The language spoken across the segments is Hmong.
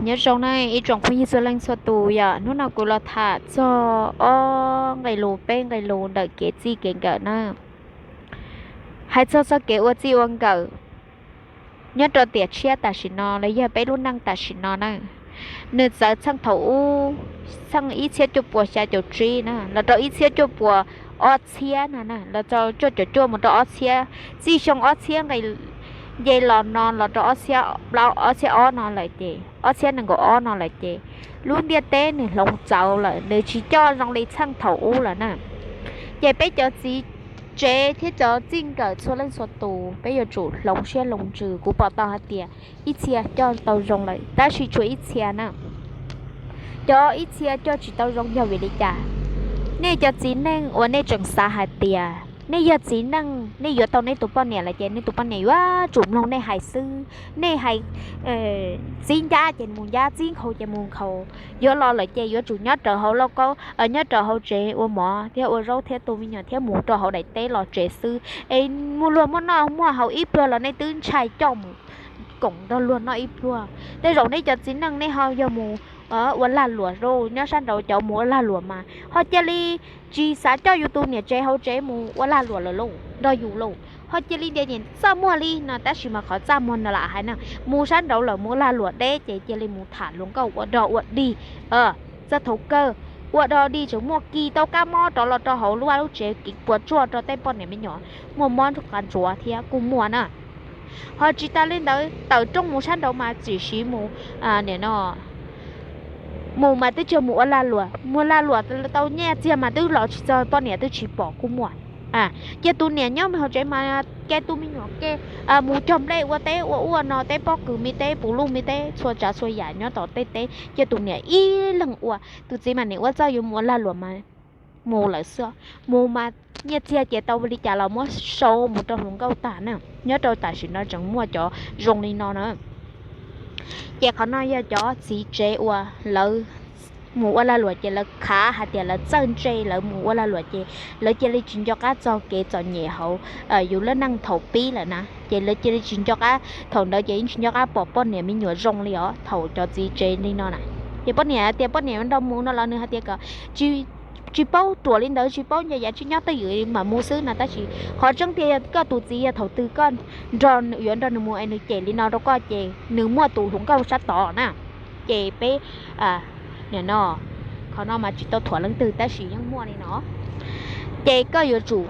Nyob zoo na ib tsoom phooj ywg txhua leej txhua tus, yog hnub no kuv los tham txog ob nqe lus peb nqe lus ntawm kev txij kev nkawm na. Hais txog txoj kev ua txij ua nkawm nyob rau tiam tshiab tam sim no los yog peb lub neej tam sim no na, nws txawv txheej thaum ub, txheej ib txhiab cuaj puas xya caum tsib na los rau ib txhiab cuaj puas ob txhiab no na, los rau cuaj caum cuaj mus rau ob txhiab, txij xyoo ob txhiab nqe nce los no los rau ob txhiab plaub ob txhiab ob no lawm ces ob txhiab nees nkaum ob no lawm ces lub ntiaj teb nws hloov txawv lawm, nws tsis coj zoo li txheej thaum ub lawm na. Ces peb cov txiv tsev thiab cov txij nkawm txhua leej txhua tus peb yuav tsum hloov siab hloov ntsws. Kuv pom tau hais tias ib txhia coj tau zoo lawm tab sis tshuav ib txhia na, cov ib txhia coj tsis tau zoo yog vim li cas? Nej cov txiv neej uas nej tseem xav hais tias nej yog txiv neej, nej yuav tau nej tus poj niam lawm ces nej tus poj niam yuav tsum mloog nej hais xwb, nej hais txib ncab ces mus ncab, txib nkhaus ces mus nkhaus, yuav los lawm ces yuav tsum nyob rau hauv lauj kaub, nyob rau hauv tsev ua mov thiab ua zaub thiab tu me nyuam thiab mus rau hauv daim teb los tsev xwb. Es muaj luag muaj noj muaj haus ib pluag los nej twb ntshai coj mus koom nrog luag noj ib pluag. Tej zaum nej cov txiv neej nej ho yog mus ua lag luam rau nyob sab nraud, cov mus ua lag luam mas ho cia li tsis xav coj yus tus niam tsev hauv tsev mus ua lag luam lawm lauj, nrog yus lauj, ho cia li ntias niam txaj muag li no. Tab sis mas qhov txaj muag no lam hais na, mus sab nraud lawm mus ua lag luam deb ces cia li mus tham hluas nkauj ua dog ua dig. Txog thaum kawg ua dog dig tseem muaj kis tau kab mob rov los rau hauv lub vaj lub tsev, kis puas tsuaj rau tej poj niam me nyuam muaj mob qas ntsuav thiab kuj muaj na. Ho tsis tas li ntawd, tawm rooj mus sab nraud mas txim siv mus, nim no mus mas twb tsis mus ua lag luam, mus lag luam tau nyiaj txiag mas twb los tsis txog, poj niam twb tsis pom kuj muaj. Cia tus niam nyob me hauv tsev mas ke tus me nyuam ke mus cog nplej ua teb ua ua no, teb pob kws me teb, puv luj me teb, txhua tsav txhua yam nyob tom tej teb, cia tus niam ib leeg ua. Tus txiv mas nim ua txuj yuav mus ua lag luam mas mus lawm xwb, mus mas nyiaj txiag ces tau li cas los muab sau mus rau hluas nkauj tag na. Nyob rau tam sim no tseem muaj cov zoo li no na. Ces qhov no yog cov txiv tsev uas lawv mus ua lag luam ces lawv khav hais tias lawv txawj ntse, lawv mus ua lag luam ces lawv cia li tsis nco qab txog kev txom nyem hauv yus lub neej thaum pib lawm na. Ces lawv cia li tsis nco qab, thaum ntawd ces yeej tsis nco qab pom poj niam me nyuam zoo li os. Thaum cov txiv tsev li no na, ces poj niam tias poj niam nrog mus no los nws hais tias kom tsis paub ruam li ntawd, tsis paub nco yav tsis nyob twj ywm mam mus xwb no. Tab sis qhov tseeb tiag koj tus txiv yog thaum twg koj nrog, yuav nrog nws mus es nws cem li no rau koj ces nws muaj tus hluas nkauj sab tod na. Ces peb, nim no, qhov no mas tsis tau thuam leej twg tab sis yeej muaj li no. Ces koj yuav tsum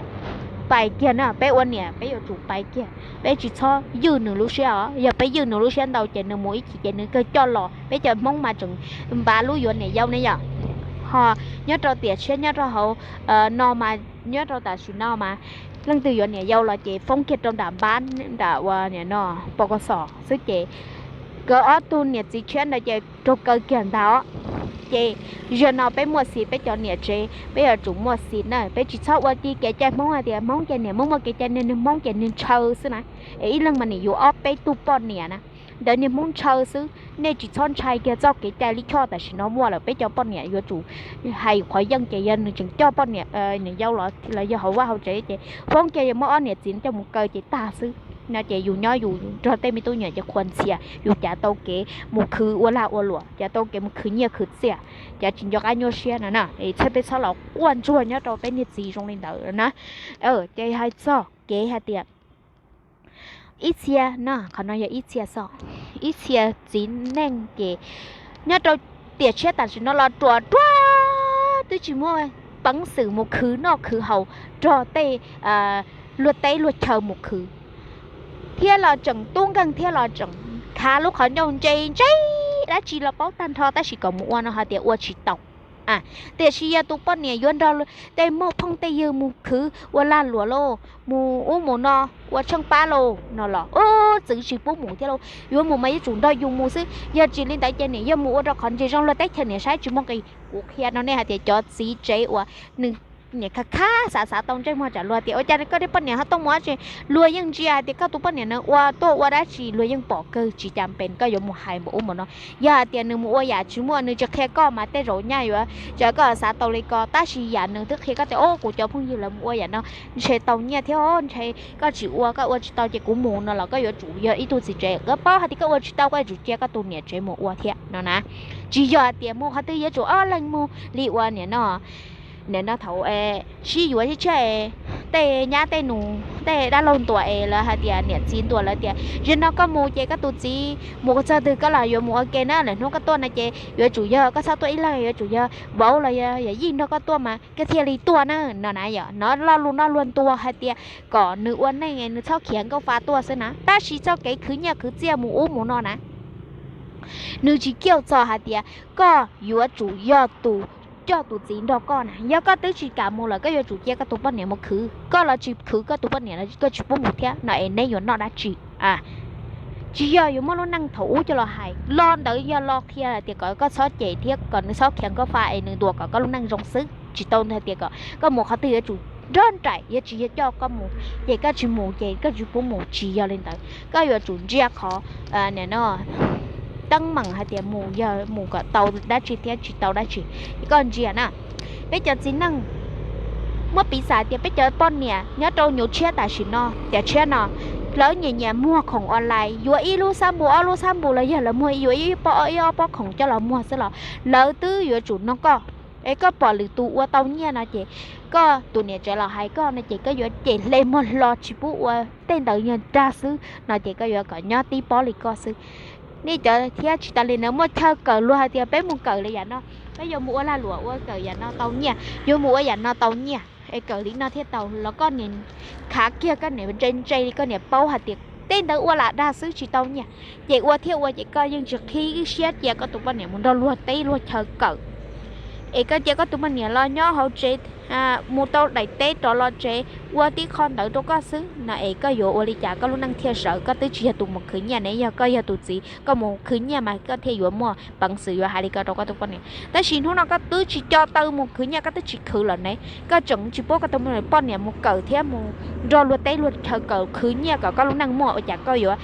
pais kiag na, peb ua niam peb yuav tsum pais kiag, peb tsis txhob ywj nws lub siab os. Yog peb ywj nws lub siab ntau ces nws mus ib chim ces nws kawg coj los. Peb cov Hmoob mas tseem npav lub yuav niam yau ne yom. Ho nyob rau tiam tshiab nyob rau hauv no mas, nyob rau tam sim no mas leej twg yuav niam yau los ces foob kiag rau nram npab nram ua nim no pos kos xos xwb ces nkawd ob tug niam txiv tshiab ntawd ces raug kaw kiag ntag os. Ces zaum no peb muaj xis, peb cov niam tsev peb yuav tsum muaj xis na, peb tsis txhob ua li kev cai Hmoob hais tias Hmoob ces niam muaj muaj kev cai, niag Hmoob ces niag ntshaw xwb na. Es ib leeg mas nim yus ob peb tug poj niam na, ntawd niag Hmoob ntshaw xwb. Nej tsis txhob ntshai kiag txoj kev cai lij choj tam sim no muaj lawm, peb cov poj niam yuav tsum hais qhov yeej ces yog nws tseem coj poj niam, niam yau los yog hauv vaj hauv tsev ces foob kiag muab ob niam txiv coj mus kaw ces tag xwb. No ces yus nyob yus nrog tej me tub nyuam ces qhuas ntxhias, yus cav tau kev mus khwv ua lag ua luam, cav tau kev mus khwv nyiaj khwv txiaj, cav tsis nco qab nyuaj siab no na. Txhob, peb txhob los quaj ntsuag nyob rau peb niag txiv zoo li ntawd na. Ces hais txog kev hais tias ib txhia no, qhov no yog ib txhia xwb, ib txhia txiv neej ces nyob rau tiam tshiab tam sim no los ruam ruam twb tsis muaj peev xwm mus khwv noj khwv haus nrog tej luag teb luag chaw mus khwv thiab los tseem tub nkeeg thiab los tseem khav lub qhov ncauj ntse ntse dab tsi los paub tag nrho tab sis kom mus ua no hais tias ua tsis tau. Tiam sis yog tus poj niam yuav nrog tej muaj phooj tej ywg mus khwv ua lag luam lauj, mus ub mus no, ua tsheej pab lauj no los ub txwv tsis pub mus thiab lauj. Yuav mus mas yuav tsum nrog yus mus xwb, yog tsis li ntawd ces niam yog mus ua rau qhov ntsis zoo luag teb chaws niam saib tsis muaj nqis. Kuv qhia rau nej hais tias cov txiv tsev uas nws niam khav khav xav xav tau ntsej muag tsam luag tias ua cas koj tej poj niam ho tuaj mus dab tsi. Luag yeej ntsia hais tias koj tus poj niam no ua tuaj ua dab tsi luag yeej pom kawg, tsis cas pes koj yuav mus hais npaum ub npaum no. Yog hais tias nws mus ua yam tsis muaj, nws tsis qhia koj mas tej zaum nyaj yuav, cas koj xav tau li ko, tab sis yam nws twb qhia koj tias o kuv cov phooj ywg lawv mus ua yam no ntshe tau nyiaj thiab, ntshe koj tsis ua, koj ua tsis tau ces kuv mus no los koj yuav tsum yog ib tug txiv tsev, koj paub hais tias koj ua tsis tau koj yuav tsum cia koj tus niam tsev mus ua thiab no na. Tsis yog hais tias mus qhov twg yuav tsum ob leeg mus li ua niam no, niam no thaum sib yuav sib tshiab es tej nyab tej nus tej dab laug ntuas es lawv hais tias niam txiv ntuas lawv tias zaum no koj mus ces koj tus txiv mus txog twg koj los yuav mus ua ke na, lwm hnub koj tuaj no ces yuav tsum yog koj txhob tuaj ib leeg, yuav tsum yog vauv los yog yij nrog koj tuaj mas koj thiaj li tuaj na no na. Yog no lo lus no luag ntuas hais tias kom nws ua neej nws txhob khiav nkauj fa tuaj xwb na, tab sis txoj kev khwv nyiaj khwv txiaj mus ub mus no na nws tsis kiaj txog hais tias koj yuav tsum yog tus coj tus txiv nrog koj na. Yog koj twb tsis kam mus lawm koj yuav tsum cia koj tus poj niam mus khwv, koj los tsis khwv koj tus poj niam los koj tsis pub mus thiab no es neb yuav noj dab tsi? Tsis yog yuav muab lub neej thaum ub coj los hais, lo ntawd yog lo qhia hais tias kom koj txhob cem thiab kom nws txhob khiav nkauj fa es nws ntuas kom koj lub neej zoo xwb, tsis tau hais tias kom koj mus qhov twg yuav tsum nrog nraim, yuav tsis yog coj koj mus ces koj tsis mus ces koj tsis pub mus, tsis yog li ntawd. Koj yuav tsum ntsia qhov, niam no, teeb meem hais tias mus yog mus kom tau dab tsi thiab tsis tau dab tsi, koj ntsia na. Peb cov txiv neej muab piv xam tias peb cov poj niam nyob rau nyuv tshiab tam sim no, tiam tshiab no lawv nyiam nyiam muag khoom online, yuav ib lub xab npus ob lub xab npus los yog lawv muag yuav ib pob ib ob pob khoom coj los muag xwb los lawv twb yuav tsum nug koj. Es koj pom lwm tus ua tau nyiaj no ces koj tus niam tsev los hais koj no ces koj yuav cem hle muag hlo tsis pub ua, tej ntawd yog dag xwb no ces koj yuav kom nyob tib pob li koj xwb. Nej cov thiab tsis tas li ntawd muaj chaw kawm, luag hais tias peb mus kawm li yam no, peb yuav mus ua lag luam ua kawm yam no tau nyiaj, yuav mus ua yam no tau nyiaj es kawm li no thiaj tau los koj niam khav kiag koj niam ntse ntse li, koj niam paub hais tias tej ntawd ua lam dag xwb tsis tau nyiaj, ces ua thiab ua ces koj yeej tsis qhib siab cia koj tus poj niam mus nrog luag teb luag chaw kawm. Es koj cia koj tus poj niam los nyob hauv tsev, mus tau daim teb rov los tsev ua tib qho ntawd rau koj xwb no es koj yuav ua li cas koj lub neej thiaj sawv? Koj twb tsis yog tus mus khwv nyiaj ne, yog koj yog tus txiv koj mus khwv nyiaj mas koj thiaj yuav muaj peev xwm yuav hais li ko rau koj tus poj niam. Tab sis hnub no koj twb tsis co taw mus khwv nyiaj, koj twb tsis khwv lawm ne, koj tseem tsis pub koj tus poj niam mus kawm thiab mus nrog luag teb luag chaw kawm khwv nyiaj kom koj lub neej muaj, ua cas koj yuav,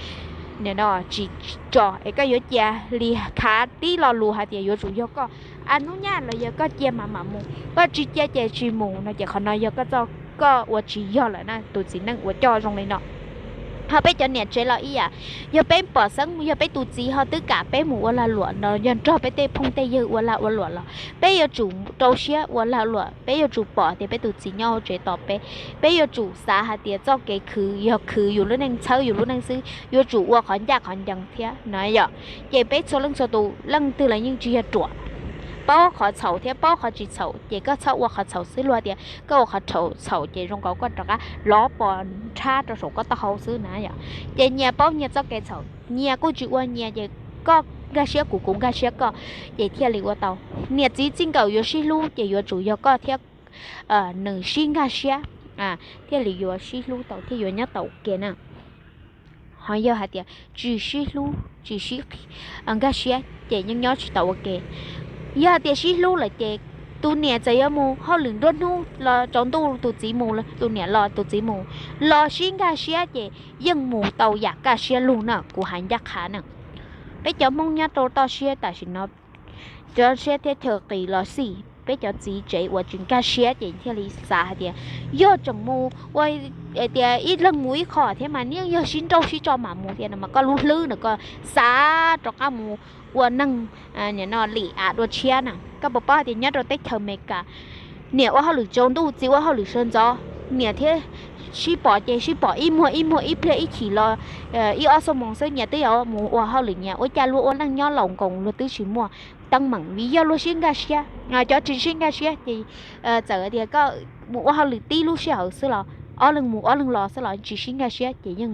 nim no tsis tso es koj yuav cia li khav tib lo lus hais tias yuav tsum yog koj, a hnub nyoog los yog koj cia mas mam mus, koj tsis cia ces tsis mus no ces qhov no yog koj txoj, koj ua tsis yog lawm na tus txiv neej uas coj zoo li no. Ho peb cov niam tsev los ib yam, yog peb pom xeeb yog peb tus txiv ho twb kam peb mus ua lag luam no, yog nrog peb tej phooj tej ywg ua lag ua luam los peb yuav tsum rau siab ua lag luam, peb yuav tsum pom tias peb tus txiv nyob hauv tsev tos peb. Peb yuav tsum xav hais tias txoj kev khwv yog khwv yus lub neej, txhawb yus lub neej xwb, yuav tsum ua qhov ncaj qhov ncees thiab no yom. Ces peb txhua leej txhua tus leej twg los yeej tsis yog ruam, paub qhov txhaum thiab paub qhov tsis txhaum, ces koj txhob ua qhov txhaum xwb, luag tias koj ua qhov txhaum ces zoo nkaus koj rov qab lov pos nrhab rau saum koj taub hau xwb na yom. Ces nyias paub nyias txoj kev txhaum, nyias kuj tsis ua nyias, ces koj nkag siab kuv, kuv nkag siab koj, ces thiaj li ua tau. Niam txiv txij nkawm yuav sib hlub ces yuav tsum yog koj thiab nws sib nkag siab thiaj li yuav sib hlub tau thiab yuav nyob tau ua ke na. Ho yog hais tias tsis sib hlub tsis sib nkag siab ces yeej nyob tsis tau ua ke. Yog hais tias sib hlub lawm ces tus niam txawm yuav mus hauj lwm nruab hnub los tsaus ntuj tus txiv mus, tus niam los tus txiv mus, los sib nkag siab ces yeej mus tau yam kaj siab lug na, kuv hais ncaj qha na. Peb cov Hmoob nyob rau toj siab tam sim no, cov siab thiab chaw qis los xij, peb cov txiv tsev uas tsis nkag siab ces thiaj li xav hais tias yog tseem mus ua tias ib leeg mus ib qho thiab mas yeej yog sib nrauj sib tso mam mus thiab no mas koj lub hlwb no koj xav rov qab mus ua neeg no lim av dua tshiab na. Koj puas paub hais tias nyob rau teb chaws Amelikas, niam ua hauj lwm tsaus ntuj txiv ua hauj lwm sawv ntxov, niam thiab sib pom ces sib pom ib muag ib muag ib pliag ib chim los ib ob xuab moos xwb nyias twb yuav mus ua hauj lwm nyias, ua cas luag ua neej nyob laus nkoos luag twb tsis muaj teeb meem vim yog luag sib nkag siab. Cov tsis sib nkag siab ces txawm tias koj mus ua hauj lwm tib lub sij hawm xwb los ob leeg mus ob leeg los xwb los tsis sib nkag siab ces yeej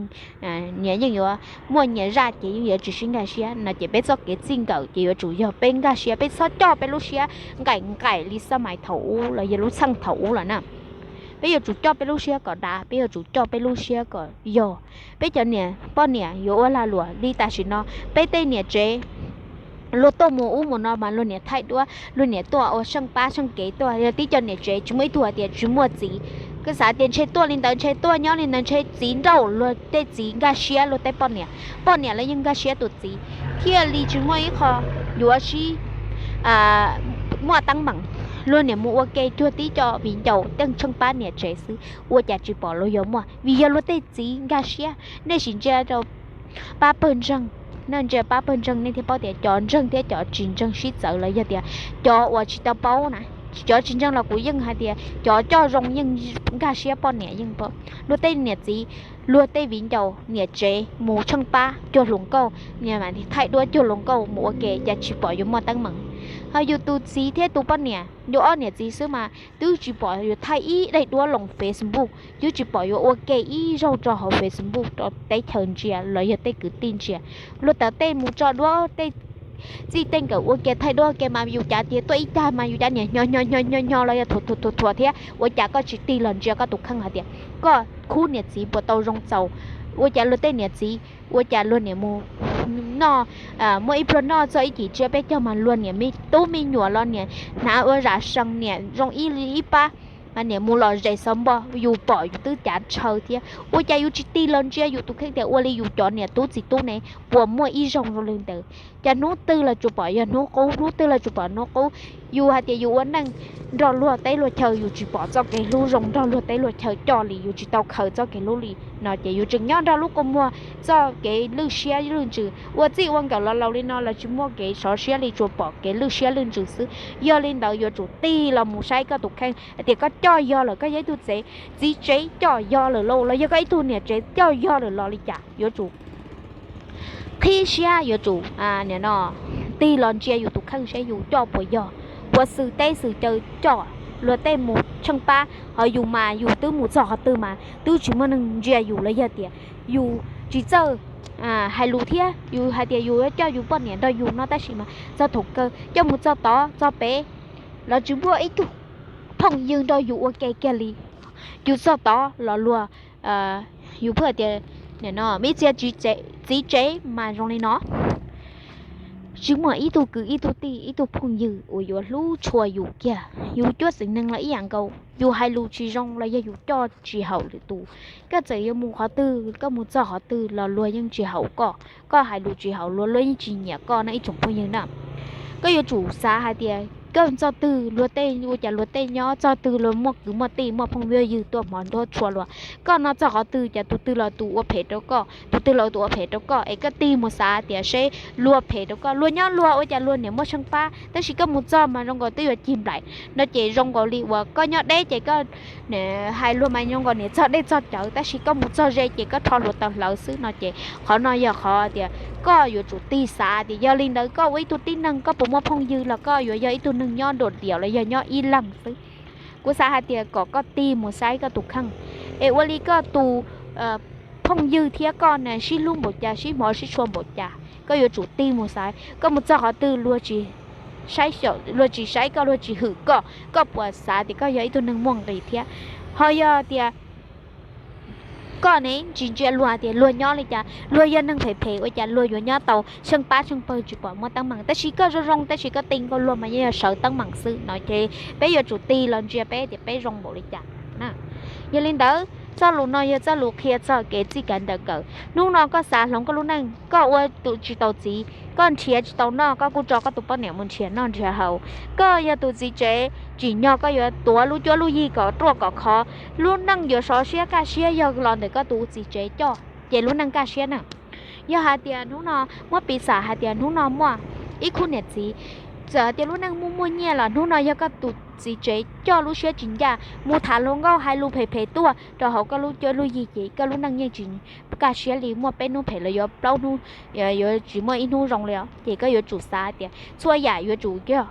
nyias yeej yuav muaj nyias zaj ces yeej yuav tsis sib nkag siab no ces peb txoj kev txij nkawm ces yuav tsum yog peb nkag siab, peb txhob coj peb lub siab nqaim nqaim li xab mais thaum ub los yog lub txheej thaum ub lawm na. Peb yuav tsum coj peb lub siab kom dav, peb yuav tsum coj peb lub siab kom yog. Peb cov niam poj niam yuav ua lag luam li tam sim no, peb tej niam tsev luag tuaj mus ub mus no mas luag niam thaij duab, luag niam tuaj ua tsheej pab tsheej kev tuaj. Yog tib co niam tsev tsis muaj ib tug hais tias tsis muaj txiv. Koj xav tias ntshe tuaj li ntawd ntshe tuaj nyob li ntawd ntshe txiv nrauj luag tej txiv nkag siab luag tej poj niam, poj niam los yeej nkag siab tus txiv, thiaj li tsis muaj ib qho yuav sib muaj teeb meem. Luag niam mus ua ke cuag tib co viv ncaus tej tsheej pab niam tsev xwb, ua cas tsis pom luag yuav muaj, vim yog luag tej txiv nkag siab. Nej sim ntsia rau pab pawg ntseeg, nej ntsia pab pawg ntseeg nej thiaj paub tias cov ntseeg thiab cov tsis ntseeg sib txawv los yog tias cov uas tsis tau paub na, cov tsis ntseeg los kuv yeej hais tias cov coj zoo yeej nkag siab poj niam yeej paub. Luag tej niam txiv, luag tej viv ncaus niam tsev mus tsheej pab cuag hluas nkauj, thaij duab cuag hluas nkauj mus ua ke cas tsis pom yuav muaj teeb meem. Ho yus tus txiv thiab tus poj niam, yus ob niam txiv xwb mas twb tsis pom yuav thaij ib daim duab loo Facebook, twb tsis pom yuav ua ke ib zaug rau hauv Facebook rau teb chaws ntsia los yog tej kwv tij ntsia. Luag tav tej mus tso duab tej txij tej nkawm ua ke thaij duab ua ke mas yus cav tias tuaj ib tag mas yus cav niam nyo nyo nyo nyo los yog thuam thuam thuam thiab, ua cas koj tsis tig los ntsia koj tus kheej hais tias koj khub niam txiv puas tau zoo txaus? Ua cas luag tej niam txiv, ua cas luag niam mus noj, muaj ib pluag noj txog ib cim tsiab peb caug mas luag niam me tub me nyuam los niam hnav ua zam sees niam zoo ib li ib pab, mas niam mus lom zem xov npo yus pom yus twb cav ntshaw thiab. Ua cas yus tsis tig los ntsia yus tus kheej tias ua li yus cov niam tub txiv tub ne puas muaj ib zaug zoo li ntawd? Cas hnub twg los tsuas pom yog hnub qub, hnub twg los tsuas pom hnub qub. Yus hais tias yus ua neej nrog luag teb luag chaw yus tsis pom txoj kev hlub zoo nrog luag teb luag chaw coj li, yus tsis tau khaws txoj kev hlub li no ces yus tseem nyob nrog lub kua muag txoj kev lwj siab lwj ntsws. Ua txij ua nkawm los laus li no los tsis muaj kev sov siab li, tsuas pom kev lwj siab lwj ntsws xwb. Yog li ntawd yuav tsum tig los mus saib koj tus kheej hais tias koj coj yog lawm, koj yog ib tug txiv tsev coj yog lawm lauj, los yog koj ib tug niam tsev coj yog lawm los li cas, yuav tsum qhib siab, yuav tsum nim no tig los ntsia yus tus kheej seb yus coj puas yog, puas xwm teb xwm chaw coj luag tej mus tsheej pab. Ho yus mas yus twb mus txog qhov twg mas twb tsis muaj neeg ntsia yus los yog tias yus tsis txawj hais lus thiab yus hais tias yus yuav coj yus poj niam nrog yus no tab sis mas txog thaum kawg coj mus txog tod txog pem los tsis muaj ib tug phooj ywg nrog yus ua ke kiag li. Yus txog tod los luag, yus pheej tias nim no me txiv txiv tsev mas zoo li no, tsis muaj ib tug kwv ib tug tij ib tug phooj ywg uas yuav hlub tshua yus kiag. Yus cuab txiv neeg los ib yam nkaus, yus hais lus tsis zoo los yog yus coj tsis haum lwm tus, koj txawm yuav mus qhov twg, koj mus txog qhov twg los luag yeej tsis haum koj, koj hais lus tsis haum luag, luag yeej tsis nyiam koj no ib tsoom phooj ywg na. Koj yuav tsum xav hais tias koj txog twg luag tej ua cas luag tej nyob, txog twg luag muaj kwv muaj tij muaj phooj muaj ywg tuaj hmov ntuab tshua luag. Koj no txog qhov twg cas tus twg los tus ua phem rau koj, tus twg los tus ua phem rau koj, es koj tig mus xav tias seb luag phem rau koj, luag nyob luag ua cas luag niam muaj tsheej pab, tab sis koj mus txog mas zoo nkaus twb yuav cig nplaim no ces zoo nkaus li uas koj nyob deb ces koj hais luag mas zoo nkaus niam txog dej txog cawv, tab sis koj mus txog ze ces koj rho hluav taws hlawv xwb no ces qhov no yog qhov tias koj yuav tsum tig xav tias yog li ntawd koj ua ib tug tib neeg koj puas muaj phooj ywg los koj yuav yog ib tug neeg nyob nruam diam los yog nyob ib leeg xwb. Kuv xav hais tias kom koj tig mus saib koj tus kheej, es ua li koj tus phooj ywg thiab koj na sib hlub npaum cas sib hmov sib tshua npaum cas, koj yuav tsum tig mus xaiv. Koj mus txog qhov twg luag tsis saib koj, luag tsis hwm koj, koj puas xav tias koj yog ib tug neeg muaj nqis thiab? Ho yog tias koj ne tsis ntsia luag tias luag nyob li cas, luag yog neeg phem phem ua cas luag yuav nyob tau tsheej pab tsheej pawg tsis pom muaj teeb meem, tab sis koj zoo zoo tab sis koj tig nkaus luag mas yeej yog sawv teeb meem xwb no ces peb yuav tsum tig los ntsia peb tias peb zoo npaum li cas na. Yog li ntawd txoj lus no yog txoj lus qhia txog kev txij kev nrawm kawg. Hnub no koj xav hloov koj lub neej, koj ua tsis tau txiv, koj nrhiav tsis tau noj, koj kuj tso koj tus poj niam mus nrhiav noj nrhiav haus. Koj yog tus txiv tsev, tsim nyog koj yuav tuav lub cuab lub yig kom ruaj kom khov, lub neej yuav sov siab kaj siab yog los ntawm koj tus txiv tsev coj ces lub neej kaj siab na. Yog hais tias hnub no muab piv xam hais tias hnub no muaj ib khub niam txiv, txawm hais tias lub neej muaj muaj nyiaj los hnub no yog koj tus txiv tsev coj lub siab tsis ncaj mus tham hluas nkauj hais lus phem phem tuaj rau hauv koj lub cuab lub yig ces koj lub neej yeej tsis kaj siab li, muaj peb hnub phem los yuav plaub hnub, yuav tsis muaj ib hnub zoo li os. Ces koj yuav tsum xav tias txhua yam yuav tsum yog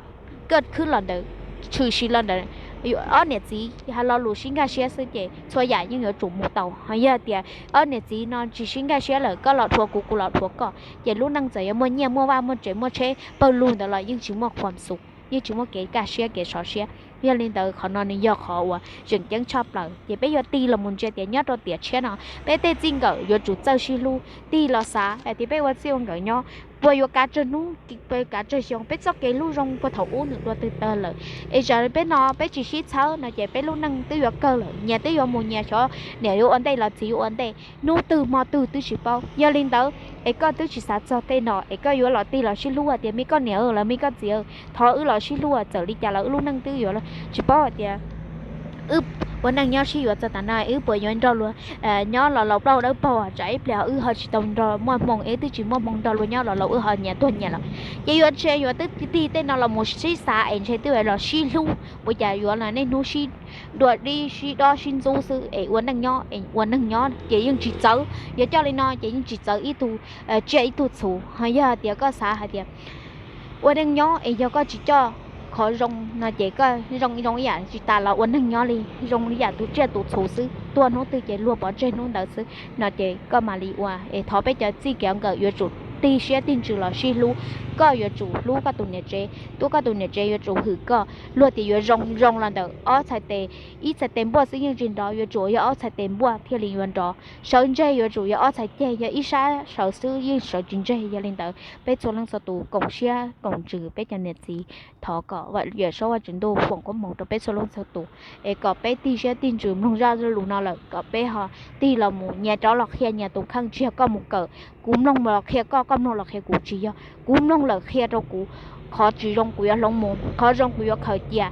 koj khwb los ntawd, tshwm sim los ntawd ob niam txiv lo lus sib nkag siab xwb ces txhua yam yeej yuav tsum mus tau. Ho yog tias ob niam txiv no tsis sib nkag siab lawm, koj los dhuav kuv kuv los dhuav koj ces lub neej txawm yuav muaj nyiaj muaj vaj muaj tsev muaj tsheb pawg lug ntawd los yeej tsis muaj khuam xum, yeej tsis muaj kev kaj siab kev sov siab. Yog li ntawd qhov no nws yog qhov uas tseem ceeb tshaj plaws ces peb yuav tig los mus ntsia tias nyob rau tiam tshiab no peb tej txij nkawm yuav tsum txawj sib hlub, tig los xav hais tias peb ua txij ua nkawm nyob puas yuav kav tsawg hnub, puas yuav kav tsawg xyoo, peb txoj kev hlub zoo puag thaum ub nws dua twg tag lawm. Es tsam peb no peb tsis sib txhawb no ces peb lub neej twb yuav kawg lawm, nyias twb yuav mus nyias xyov, niam yuav ua ntej los txiv yuav ua ntej, hnub twg hmo twg twb tsis paub. Yog li ntawd es koj twb tsis xav txog tej no es koj yuav los tig los sib hlub hais tias me koj niam los me koj txiv, thov wb los sib hlub, txawm li cas los wb lub neej twb yuav tsis paub hais tias wb ua neej nyob sib yuav txog tav no wb puas yuav nrog luag nyob los laus plaub dawb paug, tsam ib pliag wb ho tsis tau nrog muaj hmoo, wb twb tsis muaj hmoo nrog luag nyob los laus wb ho nyias tuag nyias lawm. Ces yuav ntshe yuav twb tig tej no los mus sib xav es ntshe twb yuav los sib hlub, ua cas yuav los niaj hnub sib dua dib sib dob sib ntxub xwb es ua neej nyob es ua neej nyob ces yeej tsis txawv. Yog coj li no ces yeej tsis txawv ib tug tsiaj ib tug txhu. Ho yog hais tias koj xav hais tias ua neej nyob es yog koj tsis coj qhov zoo no ces koj zoo zoo ib yam tsis tas los ua neej nyob li, zoo li yam tus tsiaj tus txhu xwb, tuag hnub twg ces luag pov tseg hnub ntawd xwb no ces koj mam li ua. Es thov peb cov txij kev nkawm yuav tsum tig siab tig ntsws los sib hlub. Koj yuav tsum hlub koj tus niam tsev, tuab koj tus niam tsev yuav tsum hwm koj. Luag tias yuav zoo zoo los ntawm ob txhais tes, ib txhais tes npuaj xwb yeej tsis nrov, yuav tsum yog ob txhais tes npuaj thiaj li yuav nrov. Sawv ntseg yuav tsum yog ob txhais ceg, yog ib sab sawv xwb yeej sawv tsis ntseg. Yog li ntawd peb txhua leej txhua tus koom siab koom ntsws peb cov niam txiv, thov kom Yawm Saub Vajtswv ntuj foom koob hmoov rau peb txhua leej txhua tus, es kom peb tig siab tig ntsws mloog zaj lus no lawm kom peb ho tig los mus nyias rov los qhia nyias tus kheej, tsis yog koj mus kawm kuv mloog los qhia koj, koj mloog los qhia kuv, tsis yog kuv mloog lawm qhia rau kuv, qhov tsis zoo kuv yuav hloov mus, qhov zoo kuv yuav khaws cia,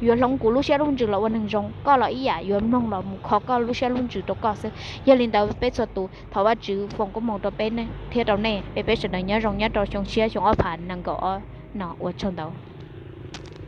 yuav hloov kuv lub siab lub ntsws los ua neeg zoo. Koj los ib yam yuav mloog los mus kho koj lub siab lub ntsws rau koj xwb. Yog li ntawd peb txhua tus thov Vajtswv foom koob hmoov rau peb thiab rau nej, es peb sawv daws nyob zoo nyob rau xyoo tshiab xyoo ob phav nees nkaum ob no, ua tsaug ntau.